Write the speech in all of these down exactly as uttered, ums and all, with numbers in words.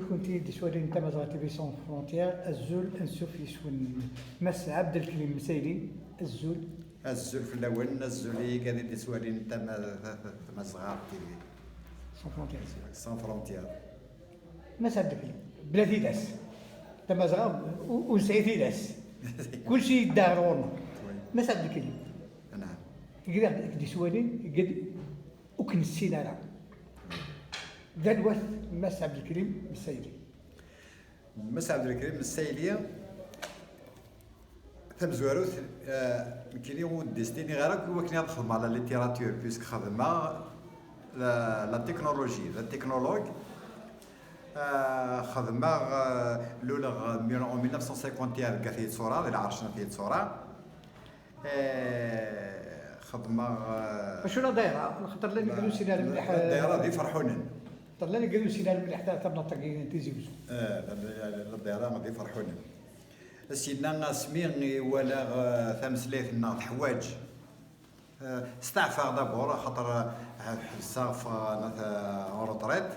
Kunti d-iswalin Tamazɣa T V Sans Frontières, azul, ansuf yes-wen Mass Abdelkrim Msayli, azul. Azul fell-awen, azul i kan i d-iswalin Tama-, Tamazɣa T V. Sans Frontières. Sans Frontières. Mass Abdelkrim, bla tilas. Tamazɣa, u-, ur nesɛi tilas. Kulci yedda ɣer ɣur-neɣ. Oui. Mass Abdelkrim. Naɛam. Gdiɣ d-, d-iswalin, gd-, ur k-nessin ara. D anwa-t Mass Abdelkrim Msayli? Mass Abdelkrim Msayli, tamezwarut, eh, nekkini ur d-istiniɣ ara akk i wakken ad xedmeɣ la littérature, puisque xedmeɣ la, la technologie, la technologue. Eh, xedmeɣ, eh, luleɣ mil-, en mille neuf cent cinquante et un deg At Yettṣura, di lɛerc n At Yettṣura. Eh, xedmeɣ, eh, Acu la dayra? Xaṭer llan la, igrusin ar mliḥ, la dayra d Iferḥunen. Xaṭer llan igrusin ar mliḥ ta-, tamnaḍt-agi n Tizi Uzzu. Eh, la, la, la dayra d Iferḥunen. Syenna asmi i walaɣ, eh, tameslayt-nneɣ teḥwaǧ, eh, steɛfaɣ d'abord, axaṭer, eh, ḥebseɣ, ffɣeɣ, eh, en retraite.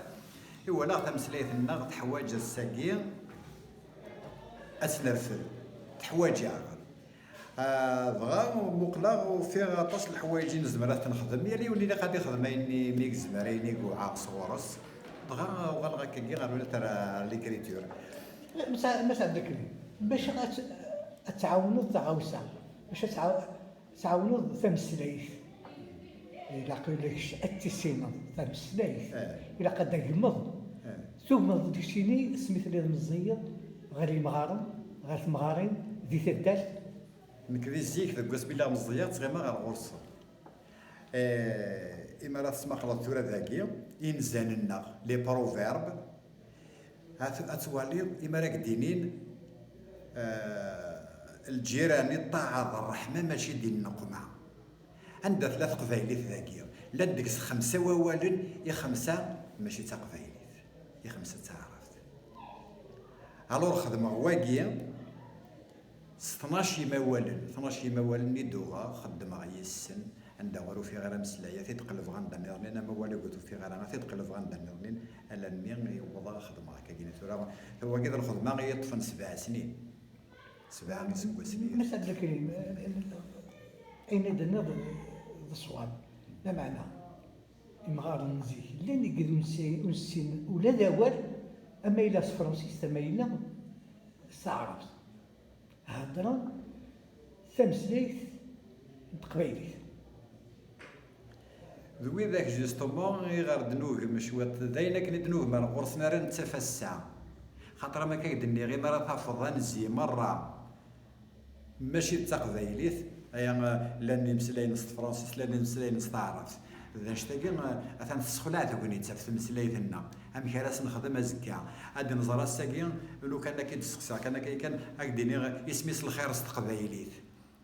I walaɣ tameslayt-nneɣ teḥwaǧ ass-agi ad tt-nerfed. Teḥwaǧ-aɣ. Ah, dɣa muqleɣ, ufiɣ aṭas n leḥwayeǧ i nezmer ad t-nexdem. Yal yiwen ilaq ad ixdem ayen i mi yezmer, ayen i yewɛa sɣur-s. Dɣa uɣaleɣ akkagi ɣer unat ar, ar l'écriture. Mass, Mass Abdelkrim, bac ad, ad tɛawneḍ taɣawsa, bac ad tɛaw-, tɛawneḍ tameslayt, ilaq ula kečč ad tissineḍ tameslayt. Eh. Ilaq ad d-tagmeḍ. Eh. Tugmeḍ-d keččini asmi telliḍ meẓẓiyeḍ ɣer yimɣaren, ɣer temɣarin, di taddart? Nekk di zik, deg wasmi lliɣ meẓẓiyeɣ, ttɣimaɣ ɣer ɣur-sen. Eh, imi ara tesmaqleḍ tura dagi, inzan-nneɣ, les proverbes, ad, ad twaliḍ imi ara k-d-inin, eh, lǧiran i ṭṭaɛa d ṛṛeḥma mačči di nneqma. Anda tella teqbaylit dagi? Llan deg-s xemsa wawalen i xemsa mačči d taqbaylit, i xemsa d taɛrabt. Alors xedmeɣ wagi, s tnac imawalen, tnac imawalen i d-uɣeɣ, xeddmeɣ yis-sen, anda ur ufiɣ ara ameslay, ad t-id-qelbeɣ anda nniḍen, amawal i ur t-ufiɣ ara, ad t-id-qelbeɣ anda nniḍen, alammi i wwḍeɣ xedmeɣ akkagi. Tura, wagi d lxedma i yi-ṭṭfen sebɛa snin, sebɛa iseggasen. Mass Abdelkrim, ayen i d-tenniḍ d ṣṣwab, lameɛna, imɣaren n zik, llan deg ur nessin ula d awal, ama yella s tefransist, ama yella s taɛrabt. Heddren tameslayt n teqbaylit. D widak, justement, i ɣer d-nugem cwiṭ, d ayen akken i d-nugem ar ɣur-sen ara nettaf ass-a. Xaṭer, am akka i d-nniɣ, imi ara tafeḍ anzi merra, mačči d taqbaylit, aya, eh, llan imeslayen s tefransist, llan imeslayen s taɛrabt. D anect-agi, eh, atan tessexlaɛ tegnit ɣef tmeslayt-nneɣ. Amek ara s-nexdem azekka? Ad nẓer ass-agi, lukan akka i d-sseqsaɣ kan akka kan, ad k-d-iniɣ isem-is lxir s teqbaylit.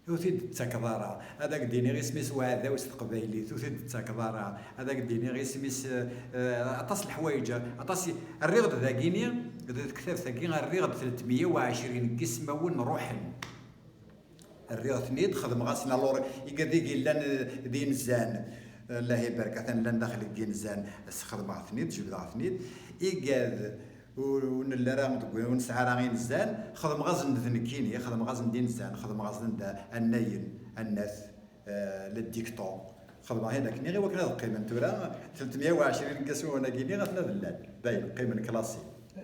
Ur t-id-tettakeḍ ara. Ad ak-d-iniɣ isem-is uɛdaw s teqbaylit. Ur t-id-tettakeḍ ara. Ad ak-d-iniɣ isem-is, eh, eh, aṭas n leḥwayeǧ, aṭas i, rriɣ-d dagini, d tektabt-agi, rriɣ-d tletmeyya u ɛecrin n yismawen ruḥen. Rriɣ-ten-id, xedmeɣ-asen alors igad i yellan, eh, d inzan. Eh, Allah ibarek, atan llan daxel deg yinzan, sxedmeɣ-ten-id, jebdeɣ-ten-id. Igad ur, ur nelli ara deg, ur nesɛi ara inzan, xedmeɣ-asen-d d nekkini, xedmeɣ-asen-d inzan, xedmeɣ-asen-d annayen, annat, eh, le dicton. Xedmeɣ-ten-id akken i wakken ad qqimen tura, tletmeyya u ɛecrin n yismawen-agi-nni, aten-a d llan, dayen, qqimen classés.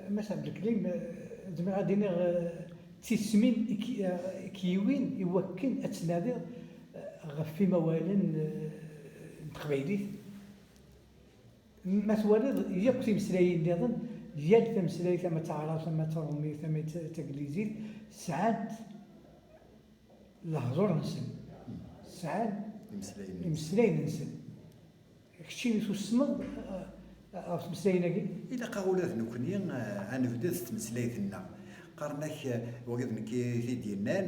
Mass Abdelkrim, eh, zemreɣ ad d-iniɣ, eh, d tismin i k-, eh, i k-yiwin i wakken ad tnadiḍ, eh, ɣef imawalen, eh, n teqbaylit? Ma twaliḍ yakk timeslayin nniḍen, yal tameslayt, ama d taɛrabt, ama d taṛumit, ama d ta-, taglizit, sɛant lehdur-nsen, sɛan imeslayen-nsen. Imeslayen-nsen. Keččini tusmeḍ, eh, ɣef tmeslayin-agi? Ilaq-aɣ ula d nekkni, eh, ad nebded s tmeslayt-nneɣ. Qqaren-ak, eh, wagi d nekk i t-id-yennan,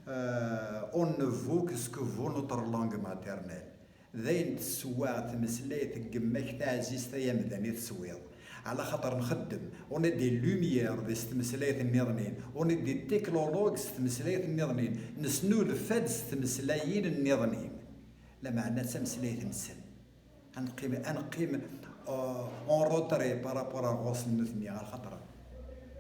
eh, on ne vaut que ce que vaut notre langue maternelle. D ayen teswa tmeslayt n yemma-k taɛzizt ay amdan i teswiḍ. Ɛla xaṭer nxeddem, on est des lumières di s tmeslayt nniḍnin, on est des technologues s tmeslayt nniḍnin, nesnulfa-d s tmeslayin nniḍnin. Lameɛna d tameslayt-nsen. Ad neqqim, ad neqqim, euh, en retrait par rapport ar ɣur-sen nutni, ɣer xaṭer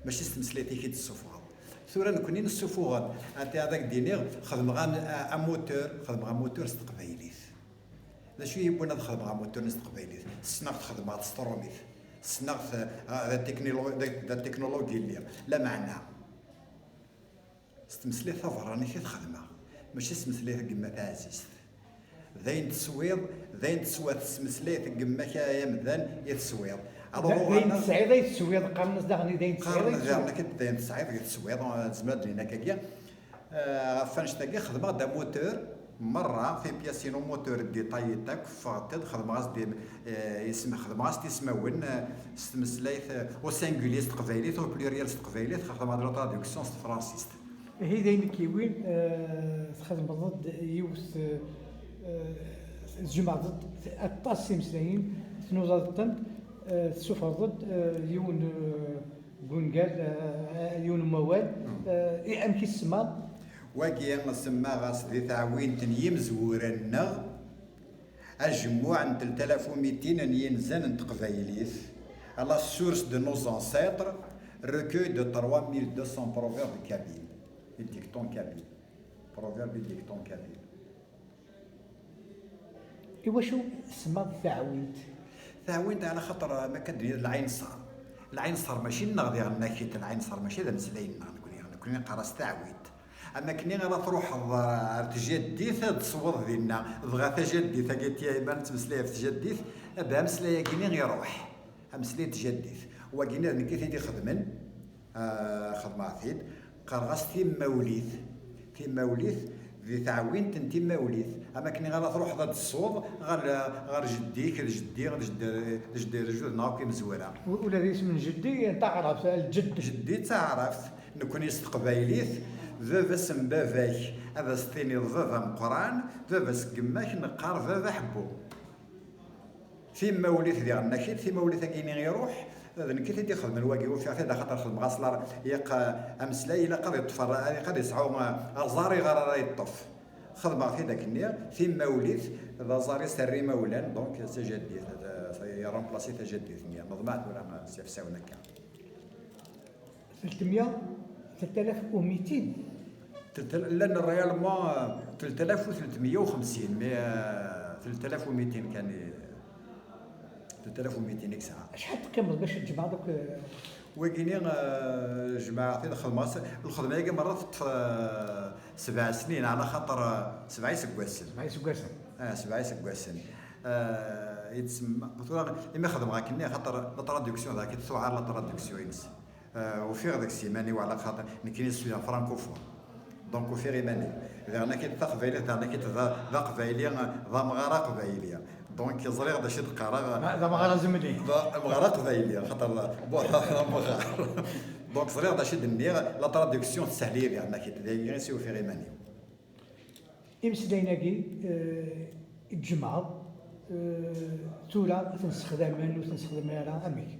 Mačči s tmeslayt-ik i d-tessufɣeḍ. Tura nekkni nessufuɣ-d, ata ad ak-d-iniɣ, xedmeɣ am-, a-, amutur, xedmeɣ amutur s teqbaylit. D acu i yi-wwin ad xedmeɣ amutur s teqbaylit? Ssneɣ-t xedmeɣ-t s trumit. Ssneɣ-t, ah, d atiknilo-, d, d atiknulugi lliɣ. Lameɛna, s tmeslayt taberranit i t-xedmeɣ, mačči s tmeslayt n yemma taɛzizt. D ayen teswiḍ, d ayen teswa tesmeslayt n yemma-k ay amdan i teswiḍ. Alors, d ayen uɣaleɣ tesɛiḍ ay teswiḍ, qqaren-as daɣen i d ayen tesɛiḍ ay qqaren teswiḍ. Daɣen akka d ayen tesɛiḍ i teswiḍ, eh, tzemreḍ ad d-tiniḍ akkagi. Eh, ɣef annect-agi xedmeɣ-d amutur merra, tipyasin umutur détaillées akk, ffɣent-d, xedmeɣ-as-d, eh, isem-, xedmeɣ-as-d ismawen, eh, s tmeslayt, eh, au singulier s teqbaylit, au pluriel s teqbaylit, xedmeɣ-d la traduction s tefransist. Ihi d ayen i k-yewwin, eh, txedmeḍ-d yiwet, eh, tjemɛeḍ-d aṭas imeslayen, tnudaḍ-tent, eh, tessufɣeḍ-d, eh, yiwen, eh, n wungal, eh, yiwen n wawal, eh, i amek i tsemmaḍ? Wagi semmaɣ-as di teɛwint n yimezwura-nneɣ, ajemmuɛ n telt alaf u mitin n yinzan n teqbaylit, à la source de nos ancêtres, recueil de trois mille deux cents proverbes kabyles et dictons kabyles. Proverbes et dictons kabyles. Iwacu tsemmaḍ taɛwint? Taɛwint ɛla xaṭer, ma akka d-nniḍ, lɛinṣer. Lɛinṣer mačči nneɣ diɣen akit, lɛinṣer mačči d ameslay-nneɣ nekni, nekni neqqar-as taɛwint. Am akken ara truḥeḍ ar tjaddit, ad tesweḍ dinna, dɣa tajaddit-agi n yayma, nettmeslay ɣef tjaddit, abba ameslay-agi-nni iruḥ. Ameslay n tjaddit. Wagi-nni d nekk i t-id-ixedmen, ah, xedmeɣ-t-id. Qqareɣ-as timmawlit. Timmawlit, di teɛwint n timmawlit. Am akken ara truḥeḍ ad d-tessuḍ ɣer, ɣer jeddi-k, d jeddi, d jeddi, d jeddi, d jeddi-neɣ akk imezwura. U-, ula d isem n jeddi, n taɛrabt, lǧedd. Jeddi d taɛrabt. Nekkni s teqbaylit, baba-s n baba-k, ad as-tiniḍ baba ameqqran, baba-s n yemma-k neqqar baba ḥebbu. Timmawlit diɣen akit, timmawlit-agi-nni iruḥ, d nekk i t-id-ixedmen wagi, ufiɣ-t-id axaṭer xedmeɣ-as lar-, yaq, ameslay ilaq ad iṭṭef, ilaq ad yesɛu, eh, aẓar iɣer ara yeṭṭef. Xedmeɣ-t-id akken-nni, timmawlit d aẓar-is ar imawlan, donc d tajaddit, d, iremplasi tajaddit-nni. Neḍmeɛ tura, eh, s yifsawen akka. Telt mya, telt alaf u mitin. Telt-, llan réellement, euh, telt alaf u telt mya u xemsin, mais, euh, telt alaf u mitin kan i, telt alaf u mitin i yesɛa. Acḥal teqqimeḍ bac tjemɛeḍ akk, euh? Wagini, euh, jemɛeɣ-t-id, xedmeɣ-as, lxedma-agi merra teṭṭef, euh, sebɛa snin, ɛla xaṭer, euh, sebɛa iseggasen. Sebɛa iseggasen. Ah, sebɛa iseggasen. Euh, yettsemma, tura, imi xedmeɣ akken-nni, xaṭer la traduction, dak i tuɛer la traduction-ines. Euh, ufiɣ deg-s iman-iw, ɛla xaṭer nekkini je suis un francophone. Donc, ufiɣ iman-iw. Daɣen akit taqbaylit, daɣen akit d, d aqbayli, d amɣar aqbayli. Donc, ẓriɣ d acu i d-qqareɣ. Ma, d amɣar azemni. D amɣar aqbayli, xaṭer d, bon, d amɣar. Donc, ẓriɣ d acu i d-nniɣ, la traduction tessehel-iyi daɣen akit, d ayen i s-ufiɣ iman-iw. Imeslayen-agi, eh, i tjemɛeḍ, eh, tura ad ten-ssexdamen, ur ten-ssexdamen ara, amek?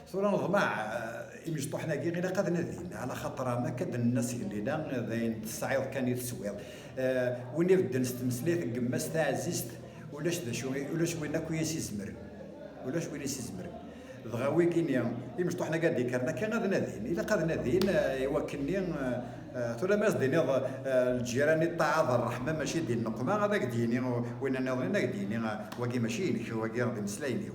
Tura neḍmeɛ, eh, imecṭuḥen-agi ilaq ad nadin, ɛla xaṭer am akka d-nenna seg lila, d ayen tesɛiḍ kan i teswiḍ. Eh, win ibedden s tmeslayt n yemma-s taɛzizt, ulac d acu, ulac win akk i as-izemren. Ulac win i s-izemren. Dɣa wigini, imecṭuḥen-agi ad d-ikkren akka ad nadin. Ilaq ad nadin, eh, i wakken-nni, eh, eh, tura ma as-d-tiniḍ, eh, lǧiran i ṭṭaɛa d ṛṛeḥma, mačči di nneqma, ad ak-d-yini, win nniḍen ad ak-d-yini, eh, wagi mačči inek, wagi d imeslayen-iw.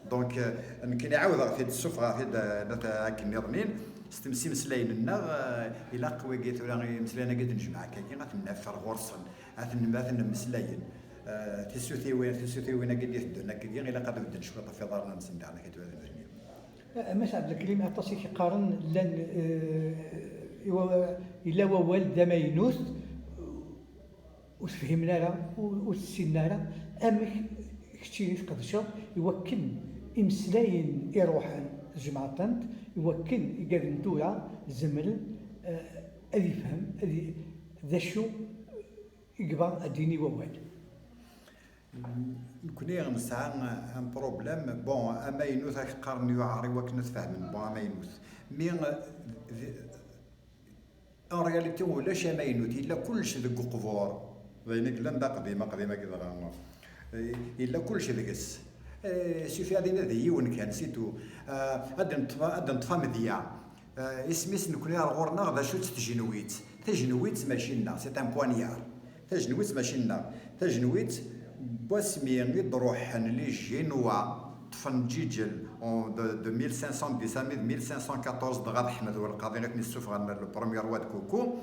Donc, eh, nekkini ɛawdeɣ-t-id, ssufɣeɣ-t-id, eh, akken nniḍen, s temsimeslayen-nneɣ, eh, ilaq wigi tura imeslayen-agi d-nejmeɛ akkagi, ad ten-naf ar ɣur-sen, ad ten-, ad ten-mmeslayen. Eh, tisutiwin, tisutiwin-agi d-iteddun akkagi, ilaq ad bedden cwiṭ ɣef iḍarren-nsen daɣen akka tura d nutni. Eh, Mass Ɛebdelkrim, aṭas i k-qqaren llan, eh, i wa-, yella wawal d amaynut, ur t-fhimen ara, ur, ur t-ssinen ara. Amek keččini tqedceḍ i wakken imeslayen iruḥen tjemɛeḍ-tent, i wakken igad n tura zemren, eh, ad ifhem, ad i-, d acu i yebɣa ad d-yini wawal? Nekkni nesɛa un problème. Bon, amaynut ad k-qqaren yuɛer i wakken ad t-fehmen. Bon, amaynut. Mi, euh, d-, en réalité, ulac amaynut. Yella kullec deg uqbur. D ayen i yellan d aqdim, aqdim-agi dɣa. Eh, yella kullec deg-s. Eh, suffit ad inadi yiwen kan, c'est tout. Ah, ad d-neṭṭef, ad d-neṭṭef amedya. Isem-is nekni ar ɣur-neɣ d acu-tt tjenwitt? Tajenwitt mačči nneɣ, c'est un poignard. Tajenwitt mačči nneɣ. Tajenwitt, n wasmi i d-ruḥen les Génois, ṭṭfen Ǧiǧel en, de, de mille cinq cent dix à mille cinq cent quatorze, dɣa d Ḥmed Welqaḍi i ten-issufɣen, le premier roi de Koukou.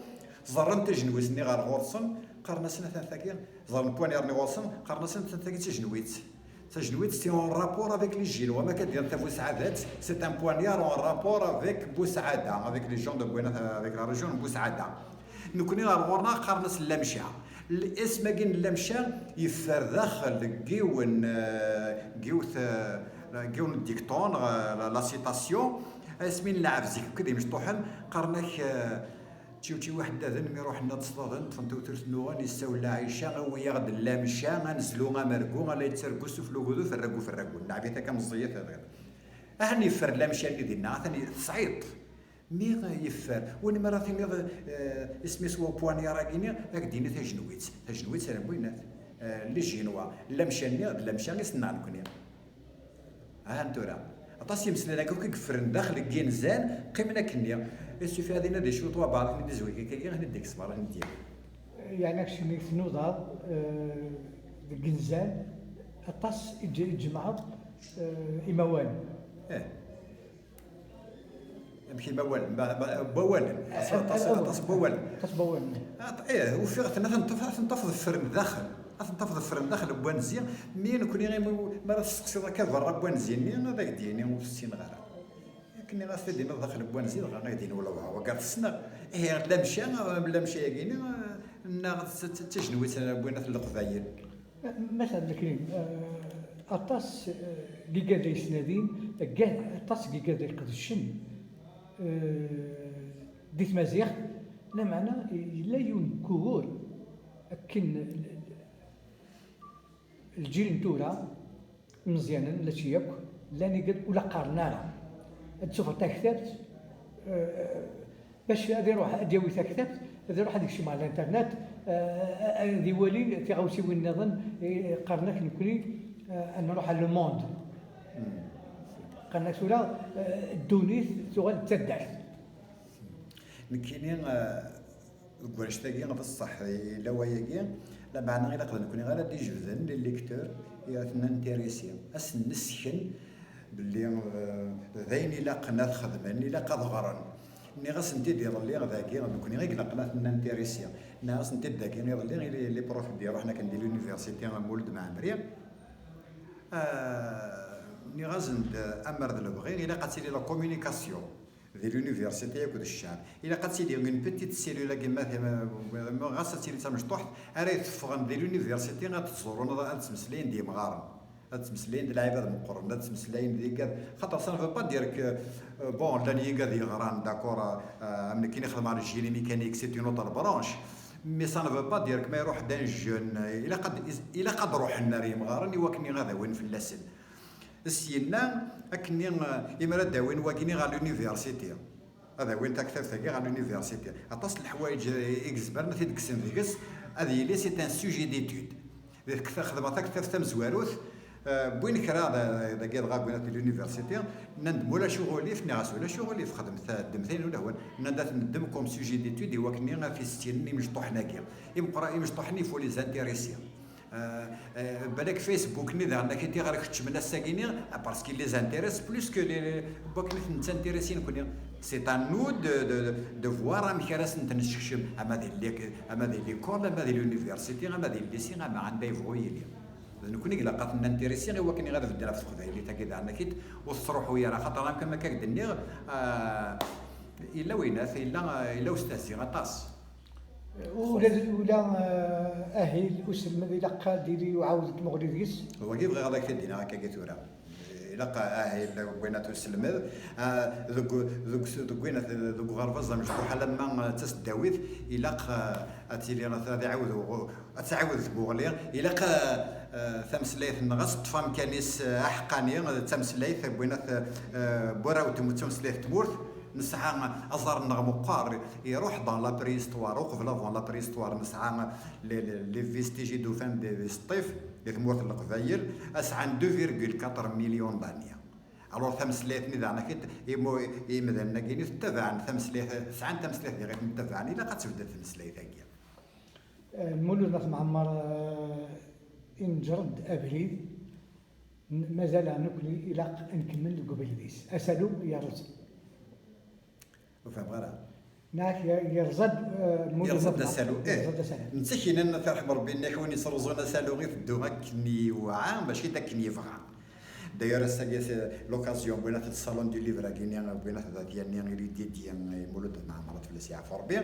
Ẓerren tajenwitt-nni ɣer ɣur-sen, qqaren-asen atan tagi, ẓerren poignard-nni ɣur-sen, qqaren-asen atan tagi d tajenwitt. Tajenwitt, c'est en rapport avec les Génois. Ma kan d-yenna Tabusɛadat, c'est un poignard en rapport avec Boussada, avec les gens de Buenos, avec la région de Boussada. Nekni ɣer ɣur-neɣ qqaren-as Llamca. Isem-agi n Llamca yeffer daxel deg yiwen, eh, deg yiwet, eh, deg yiwen dicton, eh, la, la citation. Asmi nlɛeb zik akked imecṭuḥen, qqaren-ak, eh, Ččiwčiw iḥeddaden mi ruḥen ad ṣṭaden, ṭṭfen tewtult nnuɣen, yessawel Lɛica, awi-yaɣ-d Llamca, ad nezlu amergu, ala yettargu sufell ugudu, ferragu, ferragu. Nlɛeb-it akka meẓẓiyet ad ɣiḍ. Ahan yeffer Llamca-nni dinna, atan tesɛiḍ. Mi yeffer, win mi ara tiniḍ, eh, isem-is wa poignard-agi-nni, ad k-d-yini tajenwitt. Tajenwitt ara n winat, eh, les Génois. Llamca-nni, d Llamca i s-nenna nekni. Ahan tura. Aṭas n yimeslayen akk i yeffren daxel n yinzan, qqimen akkenni. Il suffit ad inadi cwiṭ wabɛaḍ, ad ten-id-izwig akkagi, ad ten-id-ikkes berra, ad ten-id-yawi. Yeɛni, keččini tnudaḍ, eh, deg yinzan, aṭas i tj-, i tjemɛeḍ, eh, imawalen. Eh. Amek imawalen? Ba-, ba-, wawalen. Aṭas, aṭas, aṭas n wawalen. Aṭas n wawalen. Aṭ-, eh, ufiɣ-ten, ad ten-taf-, ad ten-tafeḍ ffren daxel. Ad ten-tafeḍ ffren daxel n wanzi, mi nekni imi, mi ara testeqsiḍ akka berra n wanzi-nni, ad ak-d-yini ur t-ssineɣ ara. Akken i ɣas ad d-tiniḍ daxel n wanzi, dɣa ad ak-d-yini wala wah, wagi tessneɣ. Ihi, Llamca, Llamca-agi-nni, neɣ d t-, t-, d tajenwitt n winat n Leqbayel. Matalan, nekni, eh, aṭas, eh, n yigad ay yettnadin, gad-, aṭas n yigad ay iqedcen, eh, di tmaziɣt, lameɛna yella yiwen n wugur akken l-, l-, lǧil n tura, imeẓyanen, mačči akk, llan igad ur la qqaren ara. Ad d-tufeḍ taktabt, eh, bac ad iruḥ ad yawi taktabt, ad iruḥ ad ikcem ɣer l'internet, eh, ad iwali tiɣawsiwin nniḍen, eh, qqaren-ak nekni, eh, ad nruḥ à le monde. Qqaren-ak tura, eh, ddunit tuɣal d taddart. Nekkini, eh, deg wanect-agi d ṣṣeḥ, yella wayagi, lameɛna ilaq d nekni ara d-ijebden les lecteurs i ad ten-intéresser, ad sen-nessken belli, eh, d ayen ilaqen ad xedmen, ilaq ad ɣren. Nniɣ-asent-id iḍelli dagi, d nekni i ilaqen ad ten-intéresser. Nniɣ-asent-id dagi iḍelli i les, les profs d-iruḥen akken di l'université Mulud Mɛemmri. Eh, nniɣ-asen-d, amer d lebɣi, ilaq ad tili la communication. Di l'université akked ccɛeb. Ilaq ad tili une petite cellule-agi, ma, ma, ma ɣas ad tili d tamecṭuḥt, ara iteffɣen di l'université ad ttẓurun, ad, ad ttmeslayen d yimɣaren, ad ttmeslayen d lɛibad meqqren, ad ttmeslayen d igad. Xaṭer ça ne veut pas dire que, euh, bon, llan yigad yeɣran, d'accord, euh, am nekkini xedmeɣ le génie mécanique, c'est une autre branche. Mais ça ne veut pas dire que ma iruḥ-d un jeune, euh, ilaq ad, ilaq ad ruḥen ar yimɣaren i wakken ad awin fell-asen. Syenna, akken i, imi ara d-awin wagini ɣer l'université, ad awin taktabt-agi ɣer l'université. Aṭas n leḥwayeǧ i, i yezmren ad t-id-kksen deg-s, ad yili c'est un sujet d'étude. Di tekta-, xedmeɣ taktabt tamezwarut, eh, wwin kra da-, dagi dɣa wwin-t di l'université, nnan-d ma ulac uɣilif, nniɣ-as ulac uɣilif, xedmet, ddmet ayen ulawen. Nnan-d ad t-neddem comme sujet d'étude i wakken ad t-issinen imecṭuḥen-agi. Imeqqra-, imecṭuḥen, il faut les intéresser. Euh, euh, balak Facebook-nni daɣen ad k-id-iɣer keččmen ass-agi-nni, ah, parce qu'il les intéresse plus que les, les, wakken i ten-ttintéressé nekni. C'est à nous de, de, de voir amek ara sen-ten-nessekcem, ama di lek-, ama di l'école, ama di l'université, ama di lycée, ama anda yebɣu yili. D nekni i ilaq ad ten-intéresser i wakken ad bedden ɣef teqbaylit-agi daɣen ad k-id-, ur tettruḥu ara, xaṭer am, am akka i k-d-nniɣ, ah, yella winat, yella, yella ustehzi aṭas. Ula, ula, eh, ahil uselmed ilaq ad yili uɛawed n tmuɣli deg-s. Wagi bɣiɣ ad ak-t-id-iniɣ akkagi tura. Ilaq ahil n winat uselmed, ah, deg, deg, deg winat, deg uɣerbaz amecṭuḥ alamma d tasdawit, ilaq, ah, ad tili, ad iɛawed uɣ-, ad tɛawed tmuɣli, ilaq, ah, ah, tameslayt-nneɣ ad teṭṭef amkan-is, ah, aḥeqqani, d tameslayt n winat, ah, n warraw n tmurt, d tameslayt n tmurt. Nesɛa aẓar-nneɣ meqqar, iruḥ dans la préhistoire, uqbel avant la préhistoire, nesɛa les, les, les vestiges i d-ufan di, di Sṭif, di tmurt n Leqbayel, a sɛan deux virgule quatre millions d'années. Alors tameslayt-nni daɣen akit imu-, imdanen-agi-nni tettabaɛen tameslayt, sɛan tameslayt diɣ i ten-ittabaɛen, ilaq ad tebded tmeslayt-agi. Eh, Lmulud n At Mɛemmer, eh, inǧer-d abrid, n- mazal nekkni ilaq ad nkemmel deg ubrid-is. Asalu yerreẓ. Ur fehmeɣ ara. Neɣ yer- yerẓa-d, eh, Lmulud n At Yerẓa-d Mɛemmer. asalu. Eh, Yerẓa-d asalu. Netta kinin At Rḥim Rebbi-nnek win yettruẓun asalu iteddu akken yewɛa, mačči d akken yebɣa. D'ailleurs, ass-agi, c'est l'occasion, wwin-at le Salon du Livre-agi-nni, wwin-at d at yanni, il est dédié i Mulud Mɛemmer, ad fell-as yeɛfu Rebbi.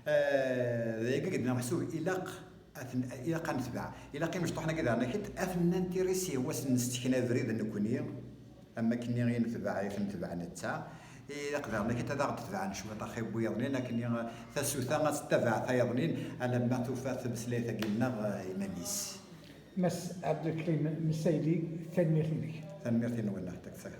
Eh, d ayagi i d-nniɣ meḥsub ilaq ad ten-, ilaq ad netbeɛ. Ilaq imecṭuḥen-agi daɣen akit ad ten-nintéresser, wa ad sen-nessekn abrid nekkni, am wakken i netbeɛ, i t-netbeɛ netta. Ilaq daɣen akit ad aɣ-d-tebɛen cwiṭ axibbu yaḍnin, akken i tasuta ad tettabaɛ tayaḍnin, alamma tufa tmeslayt-agi-nneɣ, eh, iman-is. Mass Abdelkrim Messaili, tanemmirt-inek. Tanemmirt-nwen, ḥedd akter.